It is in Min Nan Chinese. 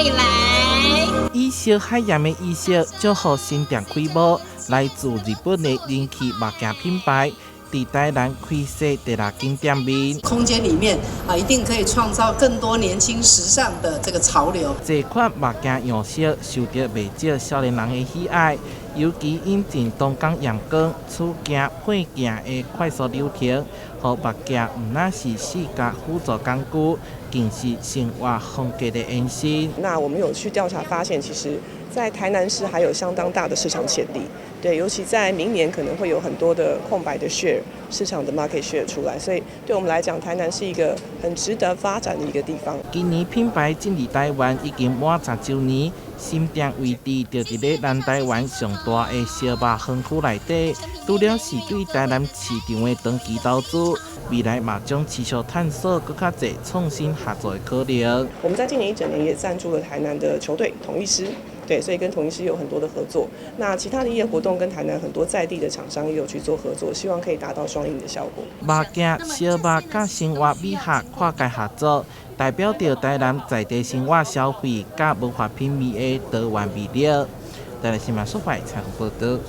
裡來。以燒海鹽的儀式祝福新店開幕，來自日本的人氣目鏡品牌，佇台南開設第六間店面。空間裡面啊，一定可以創造更多年輕時尚的這個潮流。這款目鏡樣式受著袂少少年人的喜愛，尤其引進東港驗光、取鏡、配鏡的快速流程，予目鏡毋但是視覺輔助工具，更是生活風格的延伸。那我們有去調查發現，其實在台南市還有相當大的市場潛力。對，尤其在明年可能會有很多的空白的 share 市場的 market share 出來，所以對我們來講，台南是一個很值得發展的一個地方。今年品牌進入台灣已經滿10週年，新店位置就佇咧南台灣上大的燒肉園區內底，除了是對台南市場的長期投資，未來嘛將持續探索閣較濟創新合作的可能。我們在今年一整年也贊助了台南的球隊統一獅。對，所以跟統一獅有很多的合作。那其他的業活動跟台南很多在地的廠商也有去做合作，希望可以達到雙贏的效果。目鏡、燒肉佮生活美學跨界合作，代表著台南在地生活消費佮文化品味的多元魅力。台南新聞蘇懷採訪報導。